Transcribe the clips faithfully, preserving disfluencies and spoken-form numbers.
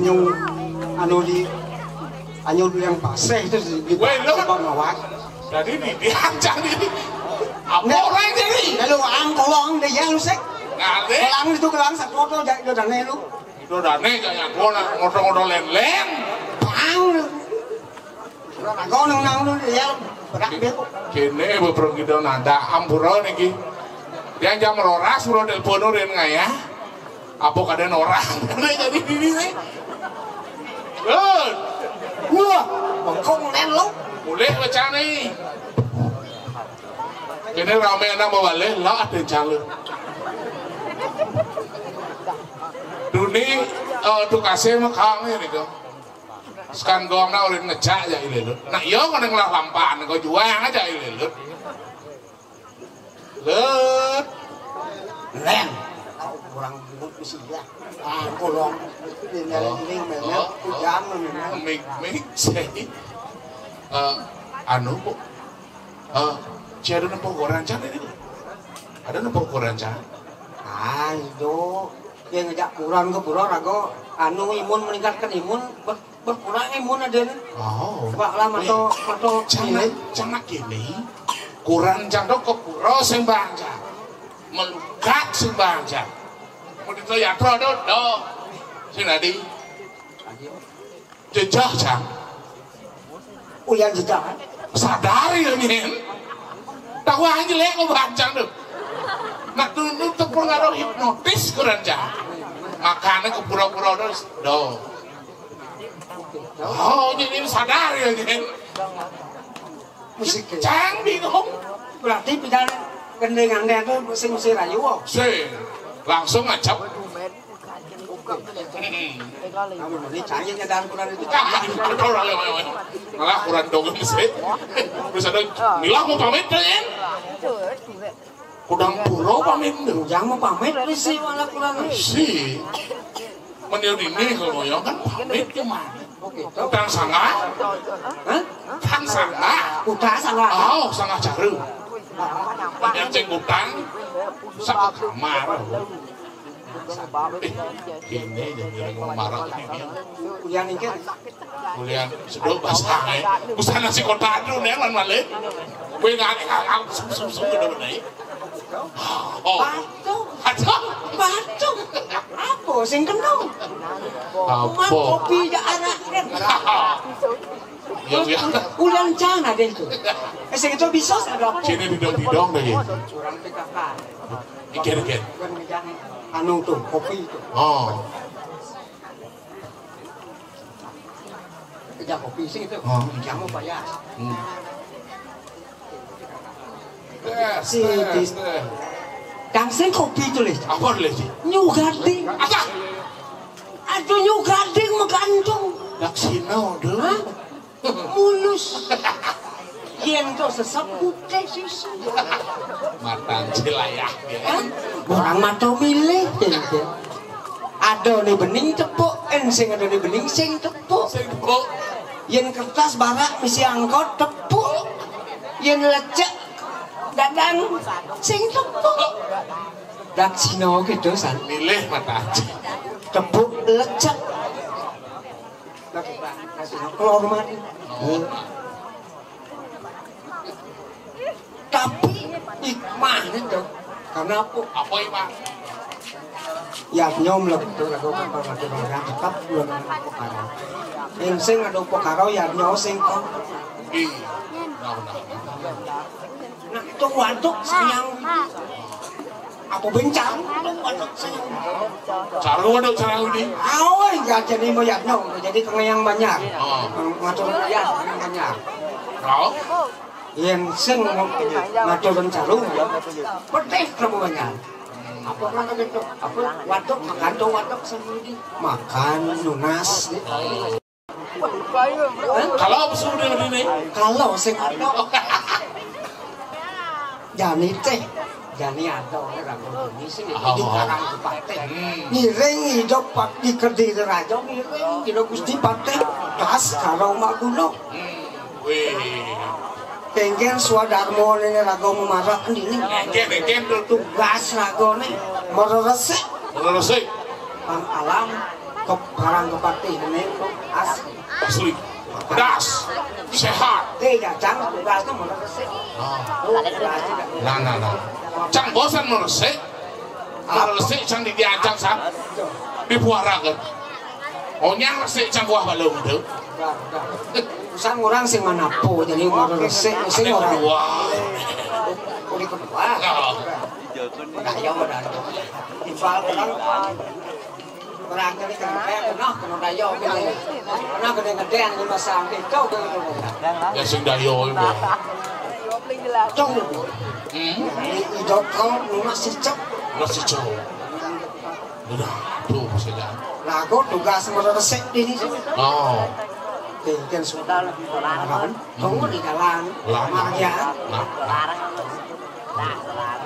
Anyu, anu di, anyu yang pasreh itu di, di Weh, lo. Bang Awak. Jadi di, di ancang ini. Apa orang jadi? Lalu ang kolong dia yang sek. Ngerti? Kelang itu kelang satu foto jadi itu dane lu. Itu dane kayak gua nak ngoto-ngoto len-len. Bang. Aku nang nang lu dia berak dia kok. Kene beberapa kita nada ampura niki. Dia jam roras bro telepon urin ngaya. Apa kadang orang jadi diri sih? Good. Wah, bengkong nen lo. Boleh baca nih. Kene rame anak bawale lah ada calon. Duni eh, tukase mekang ini kok. Sekan gong na urin ngecak ya ilelut. Nak yo kena ngelah lampaan kau juang aja ilelut. Lut. Len. Kurang jenguk mesti dia. Ah, kolong. Ini Oh, ini memang oh, oh. Hujan memang. Mik mik sih. Eh, anu kok. Eh, si ada nempo koran can ini. Ada nempo koran can. Ah, itu. Dia ngejak kurang ke pura rago anu imun meningkatkan imun ber, berkurang imun ada ni. Oh. Sebab lah mato mato Cangak, ini. Cangak ini. Kurang can do ke pura sing bangsa. Melukat sing bangsa. Mau dito yatra do do. Sing tadi. Jejah can. Uyan jejah. Sadar ya nyen. Tahu aja jelek kok bacang tuh. Nak tuh tuh tuh pengaruh hipnotis kurang can. Makanya ke pura-pura terus. Do. Oh, jadi sadar ya nyen. Musik. Cang bingung. Berarti pidan gendengan dia tuh sing musik rayu. Oh. Sing. Langsung ngacap. Kamu ini canggihnya dan kurang itu. Betul lah, ayo, ayo. Malah kurang dong sih. Terus ada bilang mau pamit kan? Kurang pura pamit tuh. Jangan mau pamit sih malah kurang. Si. Menil ini kalau yang kan pamit ke mana? Oke. Utang sangat. Hah? Utang sangat. Utang sangat. Oh, sangat caru. Yang cek utang. Sak kamar. Eh, ini jadi marah ini. Ulian iki. Ulian sedok basah. Usah nasi kotak dulu nih lan male. Kowe ngene aku sum sum sum udah bener. Oh. Batuk. Aduh. Batuk. Apa sing kena? Apa? Kopi ya arak kan. Ya ya. Ulang cana deh tuh. Eh, sing itu bisa sadar. Sini bidong-bidong deh. Orang P K K. Ikan ikan. Anu tuh, kopi itu. Oh. Kerja kopi sih itu. Oh. Kamu payah. Hmm. Tes, si tes, tes. Dangsing kopi itu leh. Apa leh sih? Nyugati. Apa? Aduh nyugati menggantung. Daksino dulu. Hah? Mulus. Yen to sesep putih susu. Matan cilayah ya. Hah? Orang mato milih gitu. Ada nih bening tepuk, ensing ada nih bening sing tepuk. Sing tepuk. Yen kertas barak misi angkot tepuk. Yen lecek dadang sing tepuk. Daksino gitu san. Milih mata aja. Tepuk lecek. Daksino kelor mati. Tapi hikmahnya tuh. Karena apa? Apa hikmah? Ya nyom lah betul aku kan kalau lagi orang tetap belum ada perkara. Yang sing ada perkara ya nyom sing kok. Iya. Nah, itu waduk sayang. Apa bencang? Waduk sayang. Cara waduk cara ini. Awal enggak jadi moyat no, jadi kengayang banyak. Oh. Ngatur ya, kengayang banyak. Kau? Yang sing mau ngatur rencana ya. Pedih kamu banyak. Apa mana gitu? Apa waduk makan tuh waduk sendiri. Makan nunas. Kalau sudah ini. Kalau sing ada. Jani teh, jani ada orang Bugis ini. Oh. Di karang pateh. Hmm. Ngiring hidup pak di kerdi raja ngiring hidup Gusti Pateh. Kas kalau mak gunung. Hmm. Wih. Kengken swadarmo ini raga memarak ini. Kengken, kengken tuh. Tugas raga nih. Moro resik. Moro resik. Pang alam. Kep-, barang kepatih ini tuh asli. Asli. Pedas. Sehat. Tidak, jangan tugas tuh menurut saya. Ah. Tuh, tugas juga. Nah, nah, nah. Cang bosan meresik. Meresik cang diajak sang. Dibuarakan. Oh, nyang resik cang kuah balung tuh. Udah, udah. Usah ngurang sing manapu, jadi mau resik, sing orang. Wah. Udah kedua. Oh. Udah, ya udah. Timbal orang. Berarti ini kena, eh, kena, kena dayo, kena. Kena gede-gedean ini masa itu, kena. Ya, sing dayo ini. Cung. Hmm? Ini idok kau, ini masih cok. Masih cok. Udah, tuh, masih ada. Lagu tugas meresik ini. Oh. Mungkin sudah lah, orang. Kamu di jalan. Lama. Ya. Nah.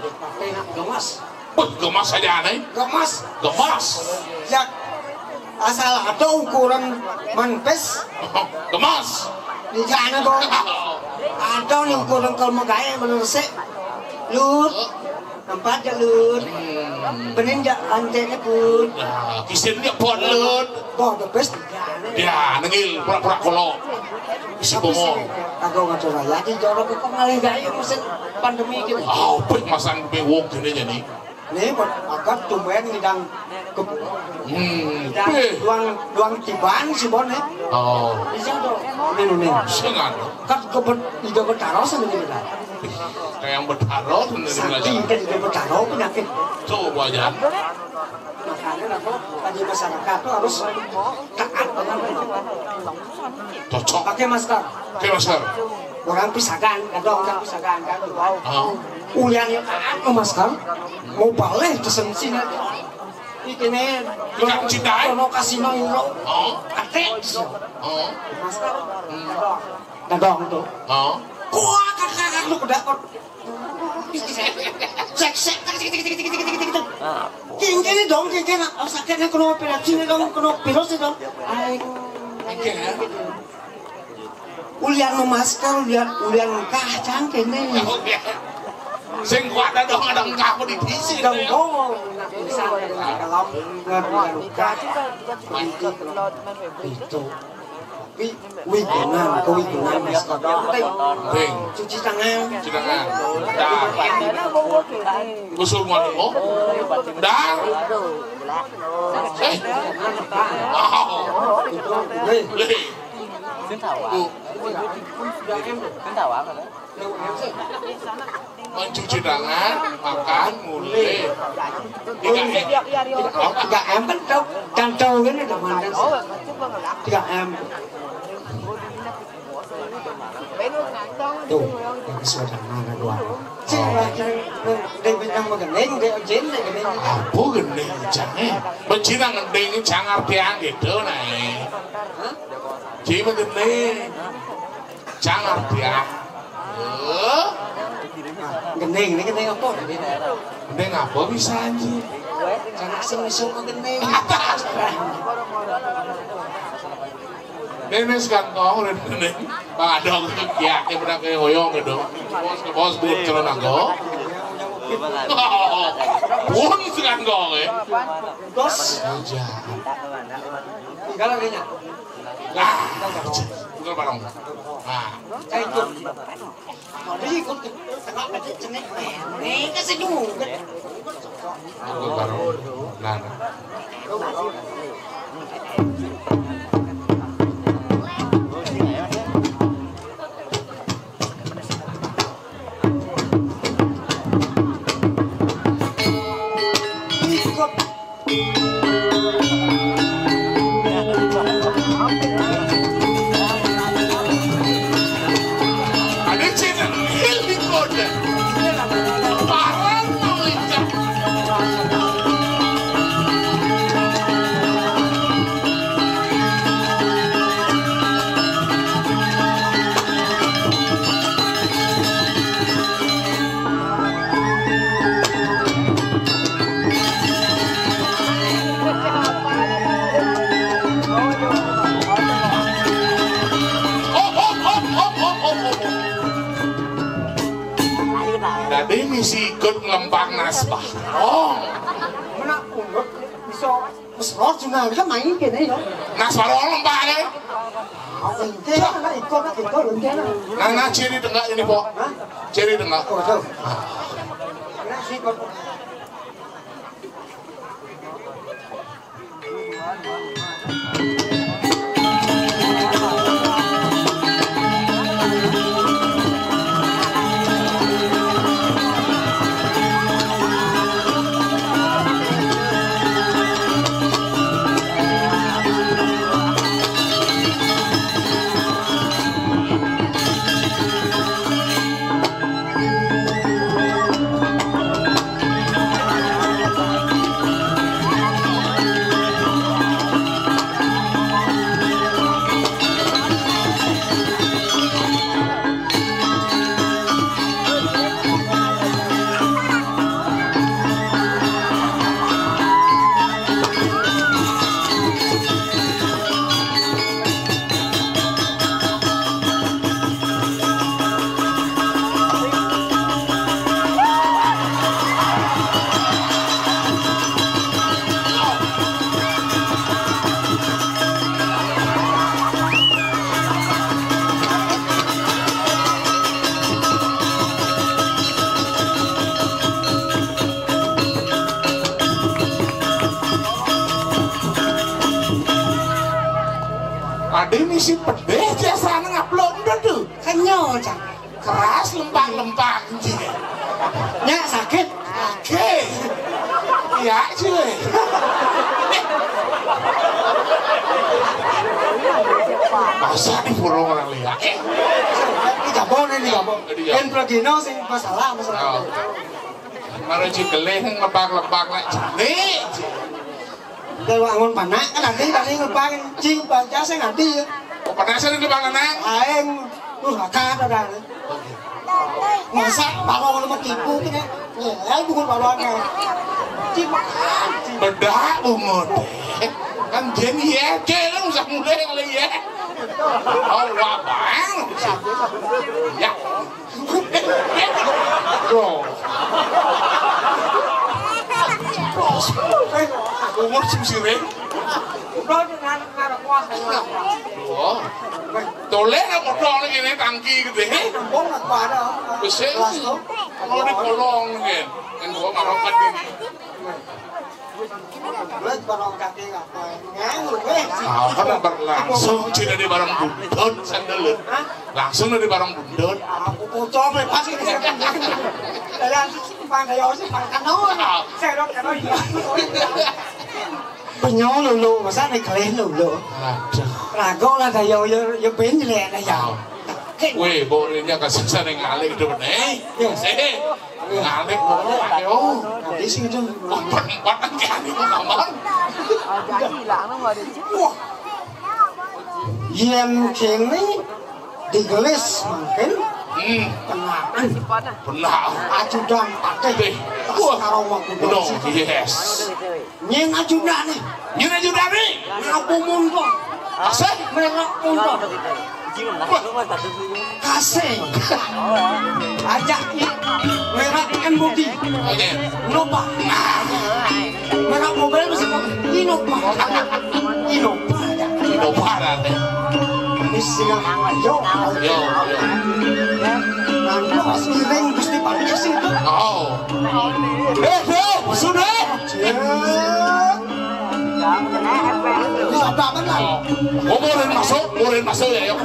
Tapi nak gemes. Wih, gemas aja aneh. Gemas. Gemas. Ya, asal ada ukuran manpes. Gemas. Di sana kok. Ada nih ukuran kalau mau gaya bener sih. Lut. Nampak aja, Lut. Bener nggak antenya, Bun? Nah, kisin dia buat lut. Boh, the best. Ya, nengil, pura-pura kolok. Isi bongol. Aku ngaco raya, di jorok kok ngalih gaya musim pandemi gini. Ah, apa masang bewok gini aja nih? Nih, buat akad tumben ngidang ke-, hmm, ngidang peh. Duang, duang tiban si Bon, eh. Oh. Bisa tuh. Ini, ini. Sengaja. Kan kebet, ida betaro sama gini lah. Kayak yang betaro tuh. Saking kan ida betaro penyakit. Coba aja. Makanya, apa, bagi masyarakat tuh harus taat dengan protokol. Cocok. Pakai masker. Pakai masker. Orang pisagan, kadang orang pisagan kan. Ah. Ulian yang taat ke masker, mau balik ke sini. Ini Ikan cintai? Kono kasino iro. Oh. Kate. Oh. Masker. Hmm. Dadong. Dadong tuh. Oh. Kuat kakak lu kedakut. Sek, sek, cik, cik, cik. Kengkene dong, kengkene. Oh, sakitnya kena operasi dong, kena virus dong. Ai. Oke, ya. Ulian memasker, ulian, ulian engkah cang kene. Oke. Sing kuat dong, ada engkah apa di bisi dong. Dong, dong. Nah, bisa, kalau nggak ulian engkah. Itu. Wi-, wigungan, kewigungan, Mas. Penting. Penting. Cuci tangan. Cuci tangan. Dar. Usul mau nemu? Dar. Eh. Wow. Lih. Tuh. Mencuci tangan, makan, mulai. Tiga M. Tiga M kan tau, cantol kan ada mantan. Tiga M. Tuh, ini sudah mana dua. Cing, lagi, dia bilang mau gending, dia jin, dia gending. Apa gending, cang, eh? Bencina gending, cang artian gitu, nah, eh. Hah? Cing, gending. Cang artian. Eh? Gending, ini gending apa? Gending apa bisa, anjing? Cang sing iso kok gending. Nenek sekantong, nenek. Bang Adong, ya, dia pernah ke Hoyong gitu. Bos, ke bos, bos, celana go. Pun sekantong, ya. Bos. Aja. Tinggal lagi, ya. Ah, bukan barang. Ah. Saya ikut. Mau ikut ke tengah, ke cenek. Nih, ke sini. Bukan barang. Nah, nah. Dadi misi ikut nglempang nasbah. Oh. Menak unut iso Wis roh Junangga main kene yo. Nah, suara orang Pak ya. Nah, nah, ciri tengah ini, Pak. Hah? Ciri tengah. Waduh. Nah, si Pak. Ade misi pedeh jasane ngaplok ndut tuh. Kenyo, Cak. Keras lempak-lempak, nji. Nyak sakit. Oke. Iya, cuy. Masa di burung orang lihat? Eh. Ini gabon, ini gabon. Ini gabon. Yang pergi no sing masalah, masalah. Oh. Maro ci geleh ngepak-lepak nek jane. Dewa angon panak kan ati tadi ngepak cing baca sing ati ya. Oh, panak sing ngepak anak. Aeng, uh, akad ora. Masa bawa ngono metipu kene. Ya, bukan bawa anak. Cing. Bedak bungut. Kan jen ya, kene usah mulai kali ya. Oh, wah, bang. Ya. Loh. Umur sing siring. Loh. Tole nek padha ana kene tangki gedhe. Wis sik. Kalau di bolong ngene. Kan gua marokat iki. Wis barang kaki ngapa? Nganu wis. Apa nak berlangsung cina di barang bundut sandal. Hah? Langsung di barang bundut. Aku pocong lepas ini saya. Dalam pandai osi pangkano. Serok kano iya. Penyol lulu, masa nek keleh lulu. Aduh. Rago lah dayo yo yo ben jelek ya. Weh, bolehnya kasih sana ngalih dulu nih. Yes. Eh. Ngalih ngono ae, oh. Nanti sing itu. Empat-empat nang kene, Mamang. Wah. Yen kene digelis mungkin Hmm. Kenaan. Benar. Ajudan pakai. Wah. Karo mau kudu. Yes. Nyen ajudane. Nyen ajudane. Aku mundur. Asik. Merek mundur. Kasih. Ajak i-, merek M Bugis. Oke. Nova. Merek mobil mesti Innova. Innova aja. Innova nanti. Ini sih ayo. Yo, yo. Nanti pas ngiring mesti pakai sih. Oh. Eh, eh, sudah. Wis apa menang? Oh, boleh masuk, boleh masuk ya, yuk.